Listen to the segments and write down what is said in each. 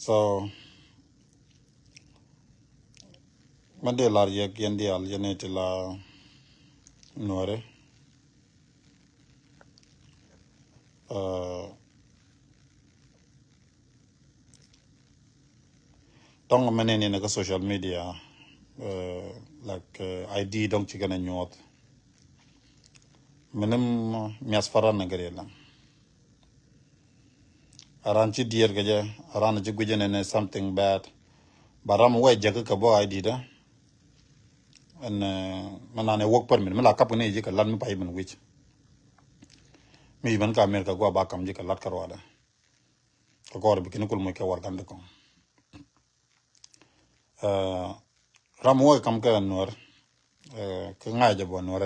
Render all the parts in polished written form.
So mande lar yek yendi al yene ti la nuore tong mene ni na social media like ID dong chikana nyot ምንም የሚያስፈራ ነገር የለም። Aran ci dier gaje aran ci guje ne something bad baram way jaga ka bo ID da en manane work permit mala kap ne ji ka lan mi pay men wich mi ban ka America go ba kam ji ka lat karwada ko ko bi kin kul mo ke war kan ko ram way kam ka nor ka ngaja bo nor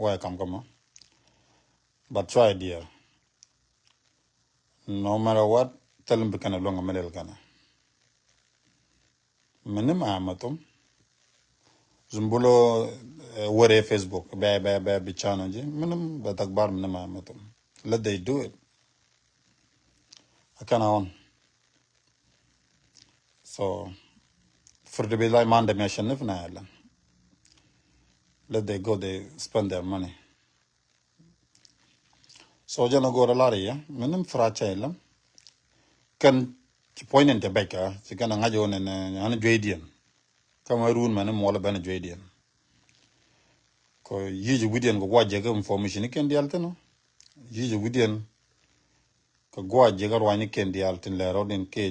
way kam ka ma but try dear no matter what tell bi kana longa melel kana ምንም አያመጡም። ዝም ብሎ ወሬ ፌስቡክ በ በ በ ብቻ ነው እንጂ ምንም በተግባር ምንም አያመጡም። Let they do it አከናውን so ፍርድ ቤት ላይ ማን እንደሚያሸንፍ እናያለን። Let they go, they spend their money. So ጀነ ጎረላሪያ ምንም ፍራቻ የለም። Kan poinen te beka si kana ngajo ne ne an joydian Cameroon man mo la bana joydian ko yiji widian ko gwaje ga information ken dialteno yiji widian ko gwaje ga rwani ken dialten le rodin ke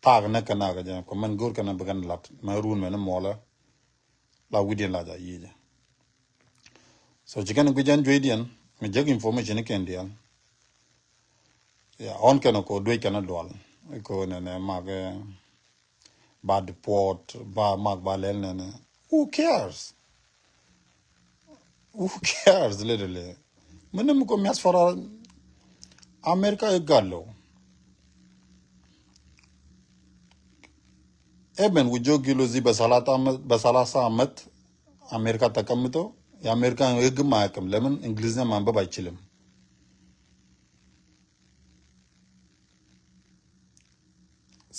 tag na kana ga ja ko man gor kana bagan lat Cameroon man mo la la widian la ja yiji so jikan gujan joydian mi jeg information ken dial ya on kana ko doy kana dol ko ne ne mag ba deport ba mag ba lel ne ne who cares, who cares, literally. ምንም እኮ የሚያስፈራ አሜሪካ ህግ አለው። Even ውጆ ጊሎ እዚህ በ30 ዓመት አሜሪካ ተቀምጦ የአሜሪካን ህግም አያውቅም። ለምን? እንግሊዝኛ ማንበብ አይችልም።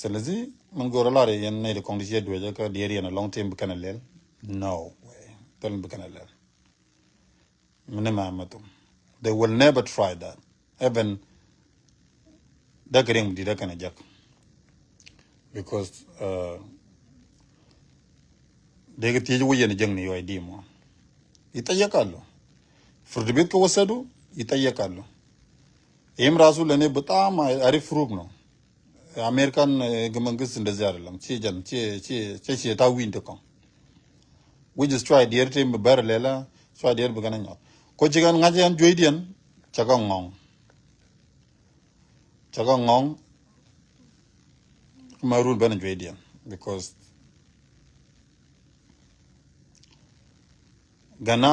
ስለዚህ ምን ጎረላሪ የነ ኮንግሊዝ የድወጀ ከዲየሪ የነ ሎንግ ቴም ብከነለል no way ተልን ብከነለል ምንም አያመጡም። They will never try that. Even ደግሪም ዲደከነ ጃክ because ደግ ትይጅ ወየን ጀግን ዩ አይዲ ሞ ይጠየቃሉ። ፍርድ ቤት ከወሰዱ ይጠየቃሉ። ይህም ራሱ ለእኔ በጣም አሪፍ ሩብ ነው። የአሜሪካን ህገ መንግስት እንደዚህ አይደለም። ቺ ቺ ቺ ቺ ታዊ እንደኮ we just try dear team ber lela try dear begana ko chigan ngajian joidian chaga ngong chaga ngong marul bana joidian because ገና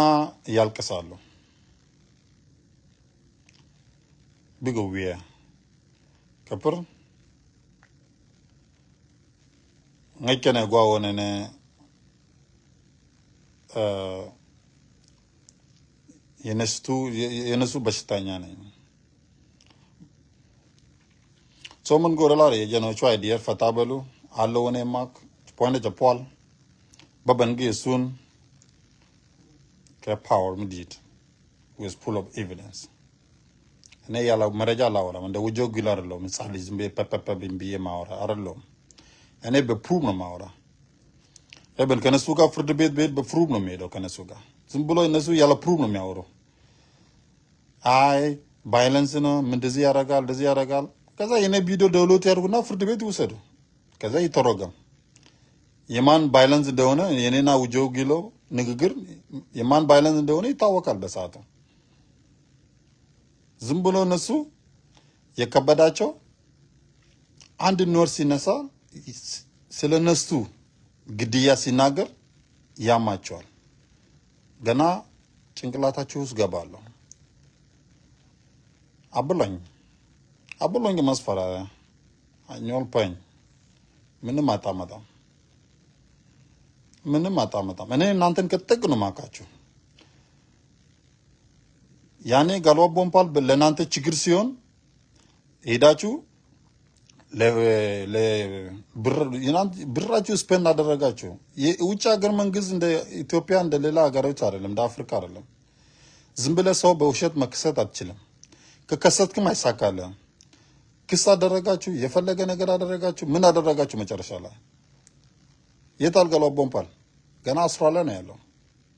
ያልቅሳሉ ቢጎዊያ ከፕር ngakene gwa wone ne የነሱ የነሱ በሽተኛ ነኝ። So mun gore la ye no chwa dier fata balu allo wone mak point japol baban gi soon ke power mdit with full of evidence እኔ ያላ መረጃ አላወራም። እንደ ውጆ ጊል አይደለሁም። ህጻን ልጅ ዝም ብዬ ፐፐፐ ብዬ ማወራ አይደለሁም። እኔ በ proof ነው ማወራ። Even ከነሱ ጋር ፍርድ ቤት ብሄድ በ proof ነው የሚሄደው ከነሱ ጋር። ዝም ብሎ እነሱ ያለ proof ነው የሚያወሩ። አይ violence ነው እንደዚህ ያደርጋል እንደዚህ ያደርጋል። ከዛ የኔ ቪዲዮ download ያድርጉና ፍርድ ቤት ይውሰዱ። ከዛ ይተረጎም የማን violence እንደሆነ የኔና ውጆ ጊሎ ንግግር የማን violence እንደሆነ ይታወቃል በሰዓቱ። ዝም ብሎ እነሱ የከበዳቸው አንድ ኖር ሲነሳ ስለ እነሱ ግድያ ሲናገር ያማቸዋል። ገና ጭንቅላታችሁ ውስጥ ገባለሁ። አብሎኝ አብሎኝ መስፈራሪያ አኞልፓኝ ምንም አታመጣም፣ ምንም አታመጣም። እኔ እናንተን ከጥቅ ነው ማውቃችሁ። ያኔ ጋልዋ ቦምፓል ለእናንተ ችግር ሲሆን ሄዳችሁ ብራችሁ spend አደረጋችሁ። የውጭ ሀገር መንግስት እንደ ኢትዮጵያ እንደ ሌላ ሀገሮች አይደለም፣ እንደ አፍሪካ አይደለም። ዝም ብለህ ሰው በውሸት መክሰት አትችልም። ከከሰትክም አይሳካልህም። ክስ አደረጋችሁ፣ የፈለገ ነገር አደረጋችሁ፣ ምን አደረጋችሁ? መጨረሻ ላይ የት አልገላው ቦምፓል ገና አውስትራሊያ ነው ያለው።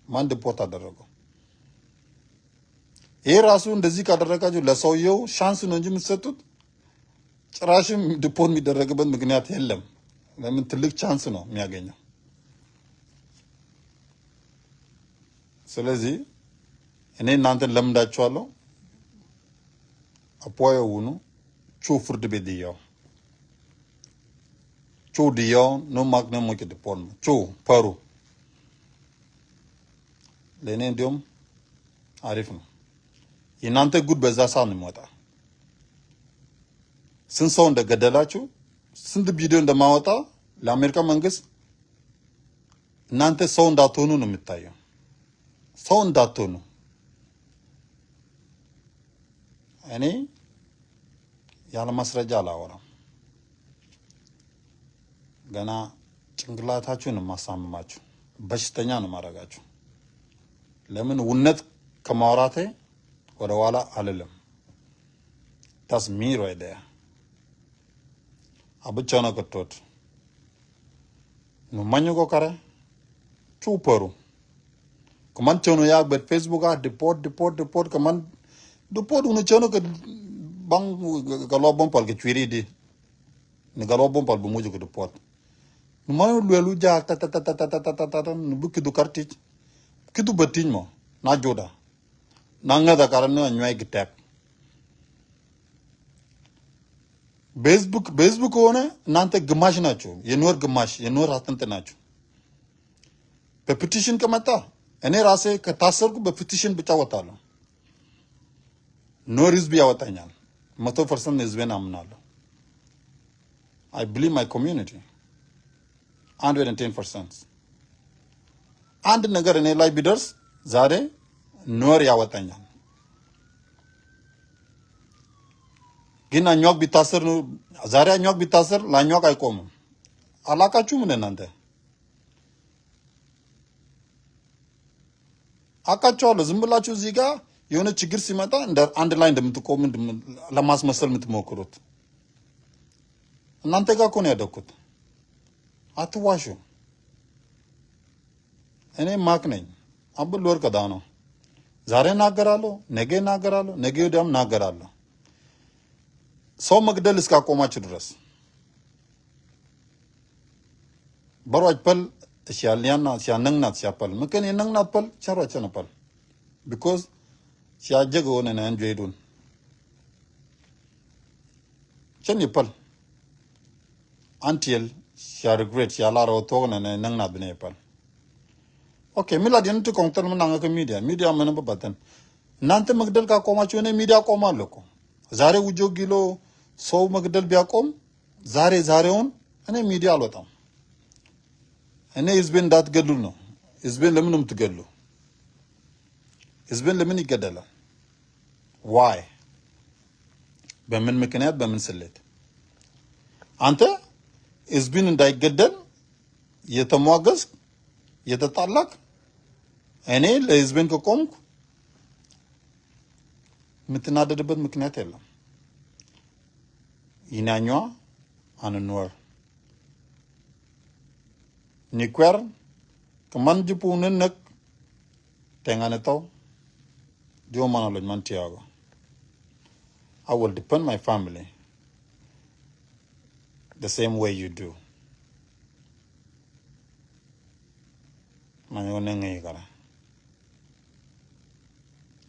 ማን deport አደረገው? ይሄ ራሱ እንደዚህ ካደረጋችሁ ለሰውየው chance ነው እንጂ የምትሰጡት ጭራሽም deport የሚደረግበት ምክንያት የለም። ለምን ትልቅ chance ነው የሚያገኘው። ስለዚህ እኔ እናንተን ለምዳችኋለሁ። አፖየውኑ ቹ ፍርድ ቤት ድያው ቹ ድያው no ማክ ነው ሞክ deport ነው ቹ ፐሩ ለእኔ እንዲሁም አሪፍ ነው። የእናንተ ጉድ በዛ ሰዓት ነው የሚወጣ። ስንት ሰው እንደገደላችሁ፣ ስንት ቪዲዮ እንደማወጣ ለአሜሪካ መንግስት እናንተ ሰው እንዳትሆኑ ነው የሚታየው። ሰው እንዳትሆኑ። እኔ ያለ ማስረጃ አላወራም። ገና ጭንቅላታችሁን የማሳምማችሁ፣ በሽተኛ ነው ማድረጋችሁ። ለምን እውነት ከማውራቴ ወደ ኋላ አልልም። That's me right there. Abuchana kotot no manyo kare chuparu kaman chono yak bet Facebook a deport, deport, deport. Kaman deport uno chono ke bang galo bom pal ke chwiri di ni galo bom pal bu muju ke deport no manyo luelu ja ta ta ta ta ta ta ta ta ta no bu kidu kartich kidu batin mo na joda na ngada karan no nywai gitek. ፌስቡክ ከሆነ እናንተ ግማሽ ናችሁ፣ የኖር ግማሽ የኖር አጥንት ናችሁ። በ petition ከመጣ እኔ ራሴ ከታሰርኩ በ petition ብቻ ወጣለሁ። ኖር ህዝብ ያወጣኛል። 100% ህዝቤን አምናለሁ። I believe my community 110%። አንድ ነገር እኔ ላይ ቢደርስ ዛሬ ኖር ያወጣኛል። ግን አኟክ ቢታሰር፣ ዛሬ አኟክ ቢታሰር ለአኟክ አይቆምም። አላቃችሁም እንደ እናንተ አውቃችኋለሁ። ዝም ብላችሁ እዚህ ጋር የሆነ ችግር ሲመጣ እንደ አንድ ላይ እንደምትቆሙ ለማስመሰል የምትሞክሩት እናንተ ጋር እኮ ነው ያደግኩት። አትዋሹ። እኔ ማክ ነኝ። አብል ወርቀ ነው። ዛሬ እናገራለሁ፣ ነገ እናገራለሁ፣ ነገ ወዲያም እናገራለሁ። ሰው መግደል እስካቆማችሁ ድረስ በሯጭ ፐል ሲያልያና ሲያነግናት ሲያፐል ምክን የነግናት ፐል ቸሯቸ ነፐል because ሲያጀገ ሆነ ነን ጆይዱን ቸን ይፐል until ሲያ regret ሲያላሮ ቶነ ነግናት ብነ ይፐል። Okay, ሚላ ዲን ቱ ኮንተር ምን አንገ ሚዲያ ሚዲያ ምን በባተን እናንተ መግደል ካቆማችሁ እኔ ሚዲያ ቆማለሁ እኮ። ዛሬ ውጆ ጊሎ ሰው መግደል ቢያቆም ዛሬ ዛሬውን እኔ ሚዲያ አልወጣም። እኔ ህዝቤን እንዳትገድሉ ነው። ህዝቤን ለምን ነው የምትገድሉ? ህዝቤን ለምን ይገደላል? Why? በምን ምክንያት? በምን ስሌት? አንተ ህዝብን እንዳይገደል የተሟገዝክ የተጣላክ፣ እኔ ለህዝብን ከቆምኩ የምትናደድበት ምክንያት የለም። ይናኛዋ አንኖር nikwer kaman jipu nek tengane taw dio mana loj man tiago. I will defend my family the same way you do. Man yo nenge kara.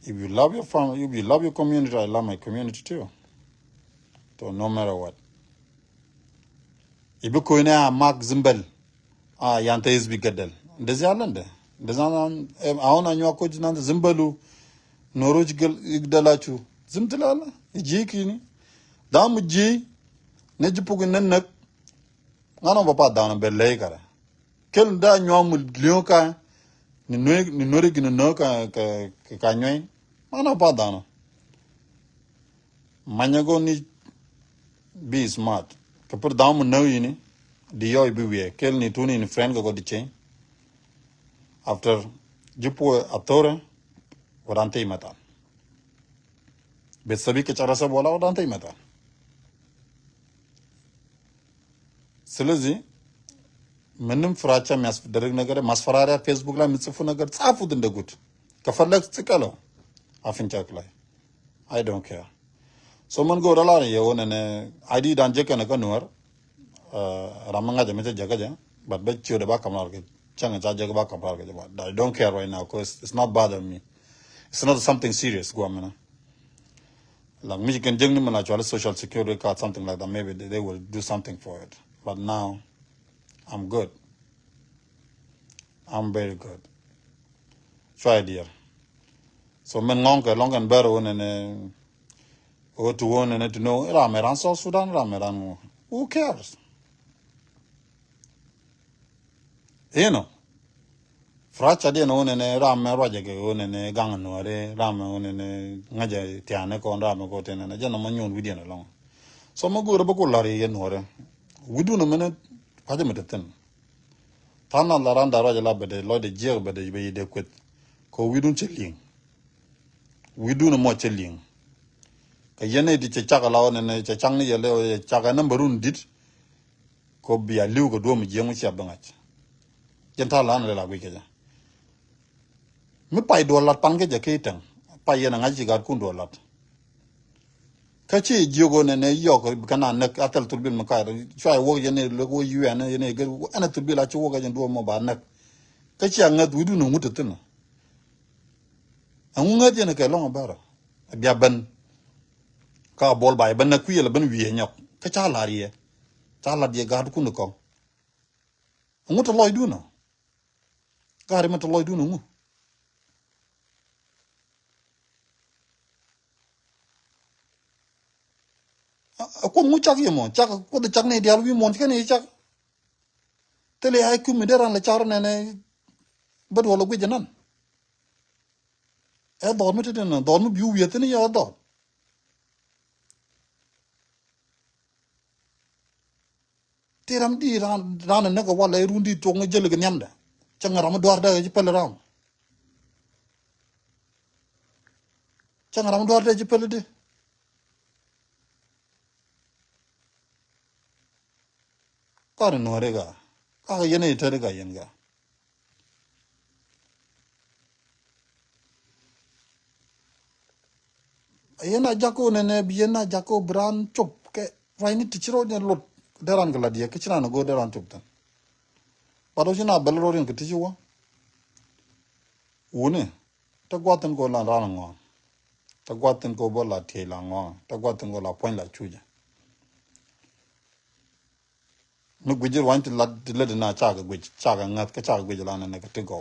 If you love your family, if you love your community, I love my community too. So no matter what. ይብኮ ማክ ዝም በል ያንተ ህዝብ ይገደል እንደዚህ አለ እንደ እንደዛ አሁን አኟኮች እናንተ ዝም በሉ ኖሮች ይግደላችሁ ዝም ትላለህ። እጂ ኪኒ ዳም እጂ ነጅ ፑግ ነነክ ngano papa dana belle kara kel da nyom lion ka ni no ni nori gi no ka ka ka nyoy ngano papa dana manyago ni be smart. Ka pur dam no yini di yoy bi we kel ni tuni ni friend go di chen after jipo atore warante imata ቤተሰቢ ከጨረሰ በኋላ ወደ አንተ ይመጣል። ስለዚህ ምንም ፍራቻ የሚያስደርግ ነገር ማስፈራሪያ ፌስቡክ ላይ የምጽፉ ነገር ጻፉት፣ እንደ ጉድ ከፈለግ ጽቀለው አፍንጫክ ላይ I don't care. So man go rala ye one ne ID dan je kana ka nuar ramanga je mete jaga ja but be chiu de ba kamlar ke changa cha jaga ba kamlar ke but I don't care right now because it's not bothering me. It's not something serious go amena. Like Michigan jeng ni mana social security card, something like that. Maybe they will do something for it. But now I'm good. I'm very good. Try dear. So men ngong ke long and better one and o to one and to know rameran South Sudan rameran. Who cares? You know. Fracha de no ne rame roje ke one ne gang no re rame one ne ngaje tiane ko rame ko tene ne jana manyon widi na long. So mo gura ba ko lari ye no re. Widu no mene kaje mete ten. Tana la randa roje la bede lo de jer bede be de kwet. Ko widun cheling. Widu no mo cheling. Ka yene di che chaka la one ne che chang ni ye le chaka number un dit ko biya liu ko do mi jeng chi abangach. Jen ta la na la gwi ke ja. Mi pai do lat pang ke ja ke tang. Pai ye na ngaji gar kun do lat. Ka chi jigo ne ne yo ko kana ne atal turbil ma ka chwa wo ye ne le wo yu ne ye ne ge ana turbil a chi wo ga jen do mo ba ne. Ka chi anga du du no ngutu tin. Angu nga je ne ke long ba ra. Bia ban ka bol bai ban na ku ye le ban wi nyok. Ka cha la ri ye. Cha la die gar kun ko. Ngutu loy du no. Ka ri ma to loy du no ngu. Ko ngu chak ye mo chak ko de chak ne dial wi mon ke ne chak. Tele ay ku mi deran le char ne ne bad wala gwe janan. E dor mi te ne dor mi biu wi te ne ya dor. Te ram di ran ran ne ko wala rundi to ngi jël ga ñam da. Ca nga ram door da ci pel ram. Ca nga ram door da ci pel de. Ka no re ga. Ka yene te re ga yen ga. Yena jako ne ne yena jako bran chop ke rai ni tichiro ne lot deran ga la die ke china no go deran chop tan. Paro china bel ro rin ke tichiwa. Une ta gwatin ko la ran ngo. Ta gwatin ko bo la te la ngo. Ta gwatin ko la point la chuja. Mi gwijir wan ti la ti le na cha ga gwij cha ga ngat ka cha ga gwij la na ne ka ti go.